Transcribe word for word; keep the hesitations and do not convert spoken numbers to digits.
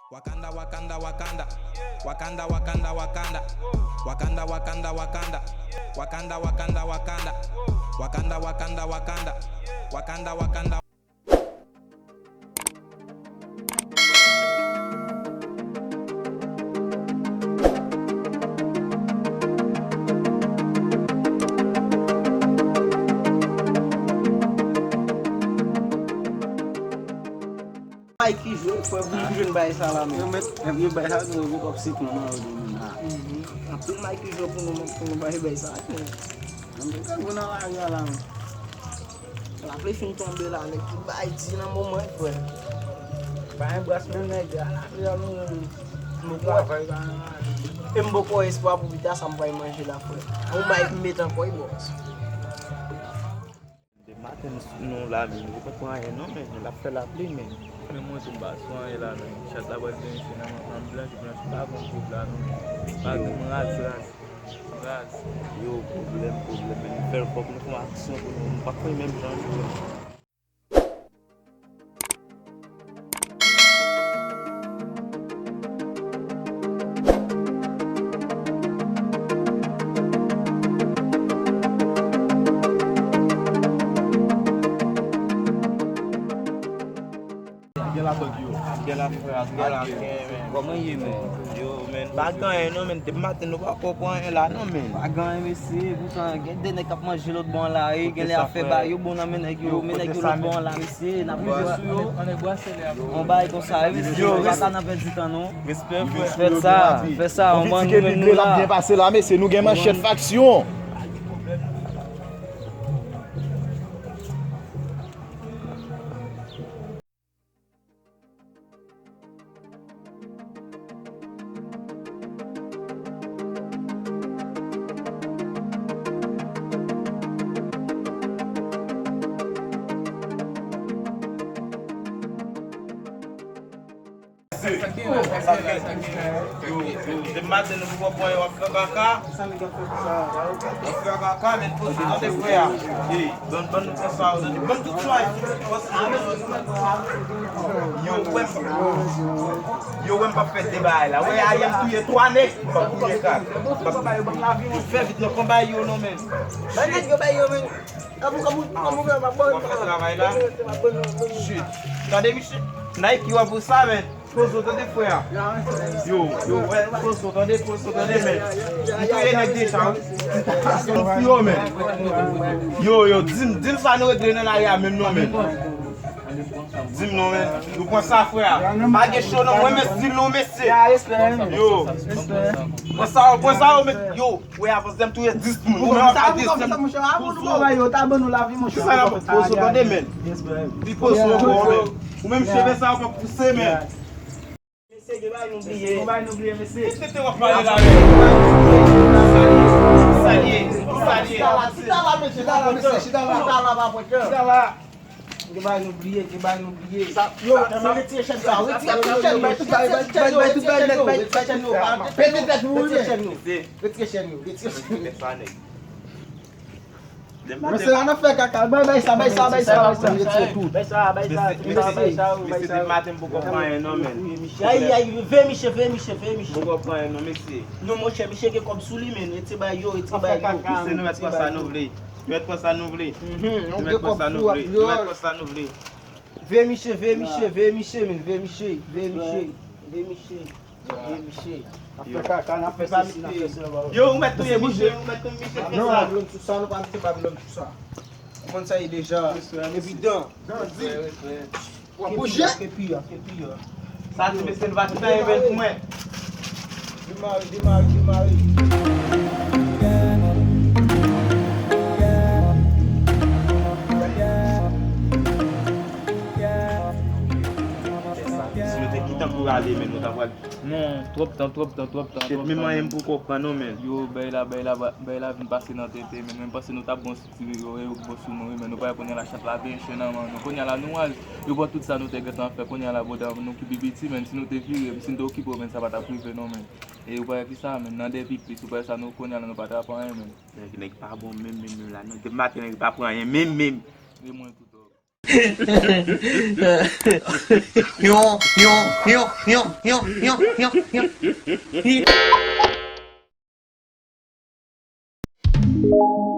Wakanda, Wakanda, Wakanda. Wakanda, Wakanda, Wakanda. Wakanda, Wakanda, Wakanda. Wakanda, Wakanda, Wakanda. Wakanda, Wakanda, Wakanda. Wakanda, Wakanda. Bay ki jwe, frè, pou m jwenn bay sa la, men. Yo mèt, yo bay sa, yo mèt obsik nan, nan, nan. Anpil bay ki jwe pou nou, pou nou bay, bay sa, men. Ann tou ka, nou nan lari a la, men. Lapli fin tonbe la, nèg ki bay di nan moman, frè. Pa gen bras, men nèg, a lapli a, nou, nou travay la. E m poko espwa pou pita, sa m pral manje la, frè. Yon bay ki met ankò, wi, bòs. Depi maten nou, nou la, men nou poko pran anyen non, men l ap fè lapli, men. Men mwen tou m pa sou anyen la, men chat la pral byen, se nan, nan blanch, blanch pa konn kout la non, men pa gen, m raz, raz, m raz. Yo, pwoblèm, pwoblèm, men nou fè l, fòk nou fè yon aksyon pou nou, nou pa fè menm jan nou. Gen la, frè, yo. Gen la, frè, gen la, gen, men. Kòman ye, men? Yo, men, pa gen anyen non, men, depi maten nou pa ko pran anyen la non, men. Pa gen anyen, mesye, poutan gen de nèg k ap manje lòt bò an la, e gen lè afè ba yo bon nan men nèg yo, men nèg yo lòt bò an la, mesye, n ap rive sou yo. On bagay konsa, wi, mesye, nou pa ka nan pèdi tan non. Respè, frè. Fè sa, fè sa, on bann nou menm nou la. Byen pase la, mesye, nou gen manchèt faksyon. Yo, yo, depi maten nou poko pran yo ap fè kaka. Ap fè kaka, men poze tande frè a. Ey, bann, bann nou pran sa, tande, bann tout sa. Yo, wè m pa, yo, wè m p ap fè de bagay la. Wè, ayè m touye twa nèg, m p ap touye kat. M p ap fè vit nan konba yo non, men. Ban nèg yo bay yo, men. An pou, an pou, an pou fè, m ap ban. W ap fè travay la. Shit. Tande, misye. Nike yo ap pou sa, men. Pozo, tande frè a. Yo, yo, wè, pozo, tande, pozo, tande, men. M touye nèg deja, wi. M touye yo, men. Yo, yo, di m, di m sa nou regle nan lari a menm non, men. Di m non, men. Nou pran sa, frè a. Pa gen cho non, mwen, men, di l non, mesye. Yo. Pran sa, pran sa, yo, men. Yo. Wè, avan zèm touye dis moun. Ou menm ap fè dis moun. Kisa n ap pozo tande, men? Li pozo ankò, men. Ou menm cheve sa w ap pouse, men. Mesye, gen bagay nou bliye. Gen bagay nou bliye, mesye. Ki tete w ap pale la, men? Salye, salye. Chita la, chita la, mesye, chita la, mesye, chita la. Chita la, pa pran kè. Chita la. Gen bagay nou bliye, gen bagay nou bliye. Sa, yo, sa, sa, retire chèn sa, retire chèn yo, retire chèn yo, retire chèn yo, retire chèn yo, retire chèn yo, retire chèn yo, retire chèn yo. Mesye, la n ap fè kaka, bay, bay sa, bay sa, bay sa, bay sa, bay sa, bay sa, bay sa, bay sa, bay sa. Mesye, depi maten m poko pran anyen non, men. Ay, ay, veye misye, veye misye, veye misye. Poko pran anyen non, mesye. Non, monchè, misye gen kòb sou li, men, retire bay yo, retire bay yo. Mesye, nou mèt pran sa nou vle. Nou mèt pran sa nou vle. Mhm, nou mèt pran sa nou vle. Nou mèt pran sa nou vle. Veye misye, veye misye, veye misye, men, veye misye, veye misye, veye misye, veye misye. N ap fè kaka, n ap fè sesi, n ap fè sela. Yo, ou mèt touye misye, ou mèt touye misye, fè sa. Non, Babilòn sou sa, nou pa mete Babilòn sou sa. Ou konn sa ye deja, evidan. Gandhi. W ap bouje? Kepi a, kepi a. Sa di mesye l va tout nan event mwen. Demare, demare, demare. Si nou te gentan pou rale, men nou ta pral. Non, twòp tan, twòp tan, twòp tan, twòp tan. Shit, men mwen menm poko pran non, men. Yo, bay la, bay la, bay la vin pase nan tete, men mwen panse nou t ap bon. Yo, yo, bon sou nou, wi, men nou pa wè kounye a la chat la vin chen nan men nou. Kounye a la nou raz, yo pran tout sa nou te gentan fè. Kounye a la, bòda, nou ki pi piti, men si nou te vire, si nou te okipe w, men sa pa t ap rive non, men. E ou pa wè ki sa, men nan de pi plis, ou pa wè sa nou, kounye a la nou pa t ap anyen, men. Nèg, nèg pa bon menm, menm, menm la. Nèg, depi maten, nèg pa pran anyen, menm, menm. E mwen tou, dòg. Yon, yon, yon, yon, yon, yon, yon, yon, yon.